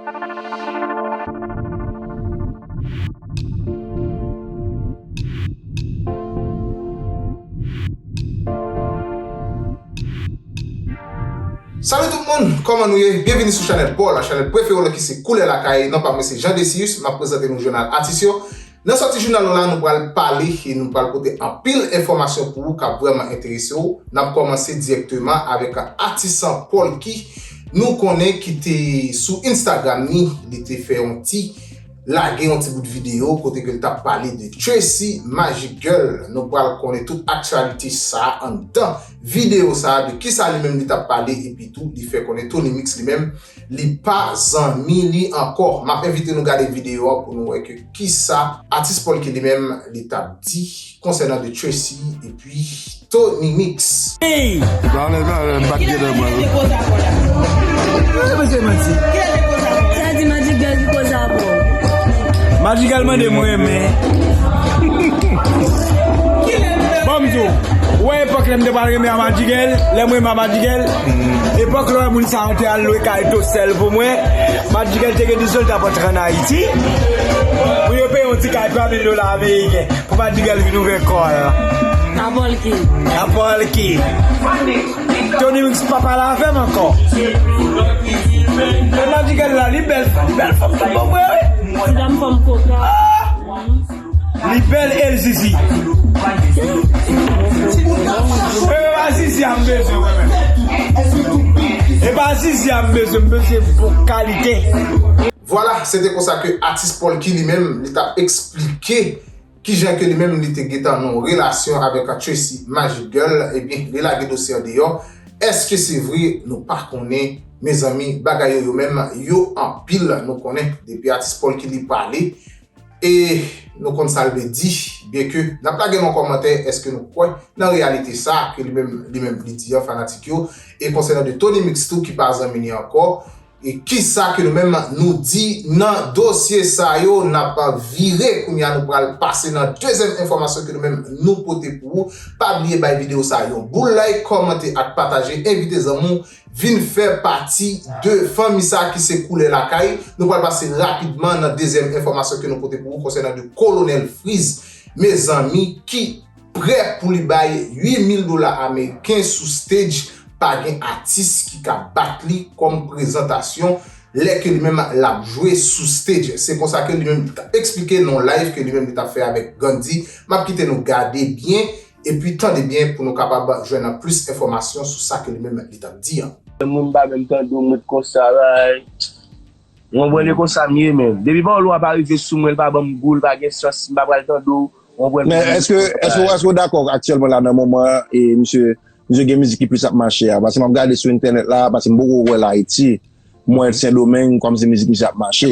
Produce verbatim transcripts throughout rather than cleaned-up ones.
Salut tout moun, kòman nou ye? Byenvini sou chanèl pa w la, chanèl prefere w la ki se Koulè Lakay. Non pa mwen se Jean Decius, m ap prezante nou jounal atis yo. Nan sòti jounal nou la, nou pral pale e nou pral pote anpil enfòmasyon pou ou k ap vrèman enterese w. N ap kòmanse dirèkteman avèk atis Polky. Nou konnen ki te sou Instagram ni, li te fè yon ti lage yon ti bout videyo kote ke l t ap pale de Tracy Magic Girl. Nou pral konnen tout aktyalite sa a anndan videyo sa a, de kisa li menm li t ap pale, epi tou li fè konnen Tony Mix li menm li pa zanmi li ankò. M ap envite nou gade videyo a pou nou wè ke kisa atis Polky li menm li t ap di konsènan de Tracy epi Tony Mix. Hey! Sa vle sa, m pa t gentan pran. Sa se manti. Sa di Magic Girl ki koze avè w. Magic Girl mande m renmen. Bon, m di w, ou wè epòk lè m te pral renmen a Magic Girl, lè m renmen a Magic Girl, epòk lè moun sa yo te al lwe kay to sèl pou mwen, Magic Girl te gen dizon l t ap antre ann Ayiti. Pou yo peye yon ti kay twa mil dola ameriken. Pou Magic Girl vin ouvè kò l. A Polky. A Polky. Tony Mix pa pale avè m ankò. Men Magic Girl la, li bèl, li bèl fanm tout bon vre, wi. Ti dam fanm koka. Ah! Li bèl e l zizi. E pa zizi a m bezwen, mwen menm. E pa zizi a m bezwen, m bezwen bon kalite. Vwala, se te konsa ke atis Polky li menm, li t ap eksplike kijan ke li menm li te gentan nan yon relasyon avèk Tracy Magic Girl, ebyen, li lage dosye an deyò. Èske se vre? Nou pa konnen, mezanmi, bagay yo, yo menm, yo anpil, nou konnen. Depi atis Polky li pale, e nou konn sa l vle di, byenke n ap lage nan kòmantè, èske nou kwè nan reyalite sa ke li menm, li menm li di an, fanatik yo, e konsènan de Tony Mix tou ki pa zanmi li ankò, e kisa ke nou menm nou di nan dosye sa yo? N ap vire kounye a, nou pral pase nan dezyèm enfòmasyon ke nou menm nou pote pou ou. Pa bliye bay videyo sa yon boul like, kòmante ak pataje, envite zanmi w vin fè pati de fanmi sa ki se Koulè Lakay. Nou pral pase rapidman nan dezyèm enfòmasyon ke nou pote pou ou konsènan de Kolonèl Freeze, mezanmi, ki prè pou li bay uit mil dola ameriken sou stage, pa gen atis ki ka bat li kòm prezantasyon lè ke li menm l ap jwe sou stage. Se konsa ke li menm li t ap eksplike nan yon live ke li menm li t ap fè avèk Gandhi. M ap kite nou gade byen epi tande byen pou nou kapab jwenn plis enfòmasyon sou sa ke li menm li t ap di an. Moun pa menm tande w, m ret konsa, bay. Ou konprann, e konsa m ye, men. Depi pawòl ou a pa rive sou mwen, l pa ban m gou, l pa gen sans, m pa pral tande w, ou konprann. Men èske, èske, èske w dakò aktyèlman la, nan moman an, e misye, misye gen mizik ki plis ap mache a? Paske m ap gade sou entènèt la, paske m poko wè l Ayiti, m wè Sendomeng, kòmsi mizik misye ap mache.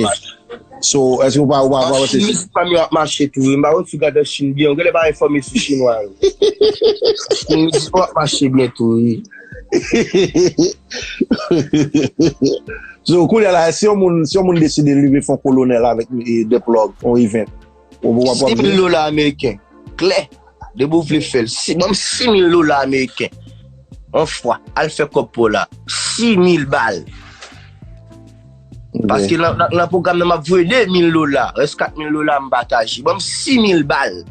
So, èske w pa, w pa, w pa panse se mizik pa m yo ap mache tou vre? M pa wè si w gade Chin byen, ou genlè pa enfòme sou chinwa yo. Mizik yo ap mache byen tou, wi. So, kounye a la, si yon moun, si yon moun deside li vle fè yon kolonèl avèk, e, The Plug, yon event, ou, ou ap, w ap vle? Sis mil dola ameriken. Klè. Depi w vle fè l. Si, ban m sis mil dola ameriken. Yon fwa. Al fè kòb pou w la. Sis mil bal. Ok. Paske nan, nan, nan pwogram nan, m ap voye de mil dola. Rès kat mil dola, m pataje. Ban m sis mil bal.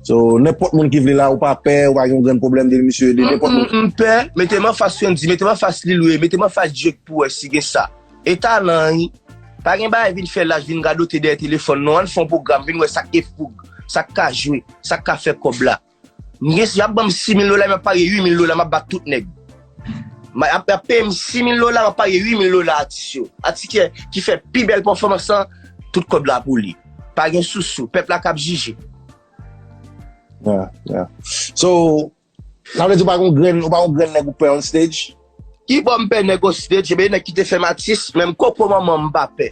So, nenpòt moun ki vle la, ou pa pè, ou pa gen yon grenn pwoblèm de misye, de nenpòt moun. M, m, m pè, mete m anfas Wendyy, mete m anfas Lil Wayne, mete m anfas Drake pou wè si gen sa. E talan, wi. Pa gen bagay vin fè laj, vin radote dèyè telefòn, non. Ann fè yon pwogram, vin wè sa k gen foug, sa k ka jwe, sa k ka fè kòb la. M gen, y ap ban m sis mil dola, m ap parye uit mil dola, m ap bat tout nèg. M ap, y ap peye m sis mil dola, m ap parye uit mil dola atis yo. Atis ki, ki fè pi bèl pèfòmans lan, tout kòb la pou li. Pa gen sousou, pèp la k ap jije. Yeah, yeah. So, sa vle di ou pa gon grenn, ou pa gon grenn nèg ou pè on stage? Ki bò m pè nèg on stage? Ebyen, nèg ki te fè m atis, menm koko manman m pa pè.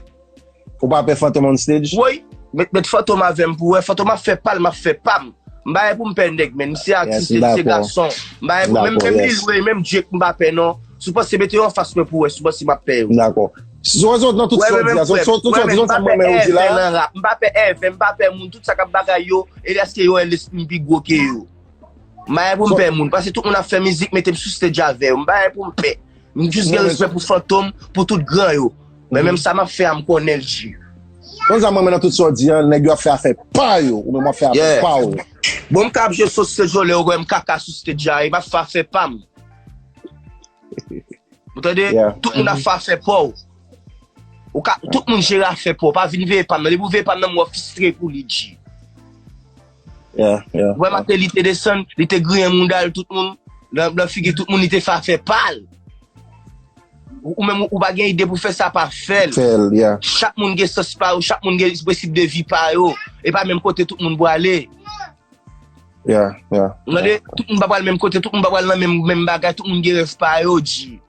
Ou pa pè Fantom on stage? Woy, met, met Fantom avè m pou wè. Fantom ap fè pa l, m ap fè pa m. M pa gen pou m pè nèg, men m se atis, li se gason. M pa gen pou, menm, menm Lil Wayne, menm Drake, m pa pè non. Si w panse mete yo anfas mwen pou wè, si w panse m ap pè yo. Dakò. Sou rezon nan tout sa w di a, sou, sou, sou, sou rezon sa mwen menm ou di la. M pa pè Èvè, m pa pè moun, tout sa k ap bagay yo, e èske yo wè lespri m pi gwo ke yo? M pa gen pou m pè moun, paske tout moun ap fè mizik, mete m sou stage avè yo. M pa gen pou m pè. M jis gen respè pou Fantom, pou tout gran yo. Men menm sa m ap fè a, m konnen l, G. Konn sa mwen, nan tout sa w di an, nèg yo ap fè afè pa yo, ou menm w ap fè afè Yeah. pa w. Bon, m ka ap jwe sou stage yo, lè yo wè m kaka sou stage a, e m ap fè afè pa m. Ou tande? Yeah. Tout moun ap fè afè pa w. Ou ka, tout moun jere afè pa w. Pa vin veye pa m nan. Depi w veye pa m nan, m wè w fistre pou li, G. Yeah, yeah. Ou wè maten li te desann, li te griyen mouda l, tout moun, nan, nan figi tout moun, li te fè afè pa l. Ou, ou menm, ou pa gen ide pou fè sa, pa fè l. Fè l, yeah. Chak moun gen sans pa yo, chak moun gen prensip de vi pa yo. E pa menm kote tout moun pwale. Yeah, yeah. Ou tande? Tout moun pa pral menm kote, tout moun pa pral nan menm, menm bagay, tout moun gen rèv pa yo, G.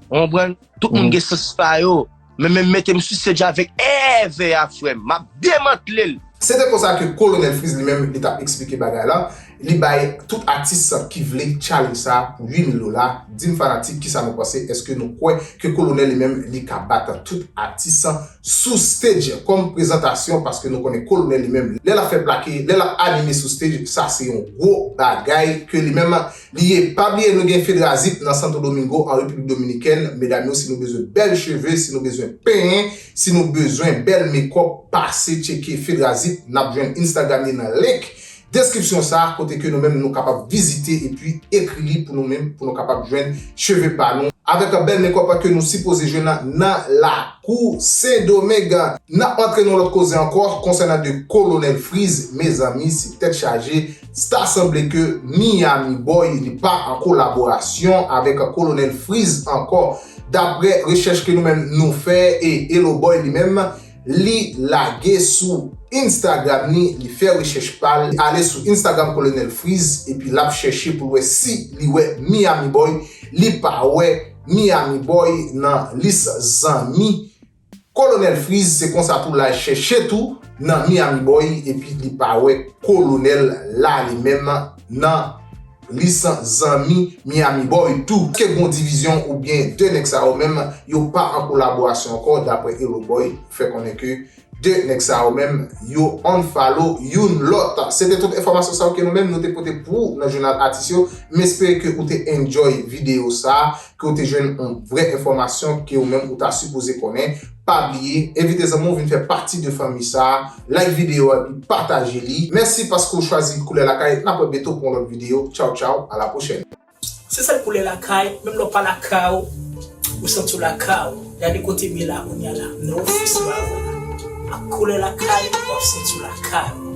Ou konprann? Tout moun Mhm. gen sans pa yo. Men menm mete m sou stage avèk èvè a, frè m. M ap demantle l. Se te konsa ke Kolonèl Freeze li menm, li t ap eksplike bagay la. Li bay tout atis ki vle challenge sa pou uit mil dola. Di m fanatik, kisa nou panse? Èske nou kwè ke Kolonèl li menm, li ka bat tout atis sou stage kòm prezantasyon? Paske nou konnen Kolonèl li menm, lè l ap fè plake, lè l ap anime sou stage, sa se yon gwo bagay ke li menm li ye. Pa bliye nou gen Fedra Zip nan Santo Domingo, an Repiblik Dominikèn. Medam yo, si nou bezwen bèl cheve, si nou bezwen penyen, si nou bezwen bèl mekòp, pase tcheke Fedra Zip. N ap jwenn Instagram li nan link deskripsyon sa, kote ke nou menm nou kapab vizite epi ekri li pou nou menm, pou nou kapab jwenn cheve pa nou. Avèk bèl mekòp ke nou sipoze jwenn nan, nan lakou Sendomeng. N ap antre nan lòt koze ankò konsènan de Kolonèl Freeze, mezanmi, se tèt chaje. Ta sanble ke Miami Boy li pa an kolaborasyon avèk Kolonèl Freeze ankò. Daprè rechèch ke nou menm nou fè, e Hello Boy li menm, li lage sou Instagram li, li fè rechèch pa l, li ale sou Instagram Kolonèl Freeze, epi l ap chèche pou l wè si li wè Miami Boy, li pa wè Miami Boy nan lis zanmi Kolonèl Freeze. Se konsa tou l al chèche tou nan Miami Boy, epi li pa wè Kolonèl la li menm nan lis zanmi Miami Boy tou. Ke gon divizyon oubyen de nèg sa yo menm, yo pa an kolaborasyon ankò, daprè Hello Boy fè konnen ke de nèg sa yo menm, yo unfollow youn lòt. Se te tout enfòmasyon sa yo ke nou menm nou te pote pou ou nan jounal atis yo. M espere ke ou te enjoy videyo sa, ke ou te jwenn yon vrè enfòmasyon ke ou menm ou ta sipoze konnen. Pa bliye, envite zanmi w vin fè pati de fanmi sa. Like videyo a epi pataje li. Mèsi paske w chwazi Koulè Lakay. N ap wè byento pou yon lòt videyo. Tchaw, tchaw, a la pwochèn. Se sèl Koulè Lakay, menm lè w pa lakay ou, ou santi w lakay ou. Gade kote m ye la kounye a la, nan ofis la. Ak Koulè Lakay, w ap santi w lakay ou.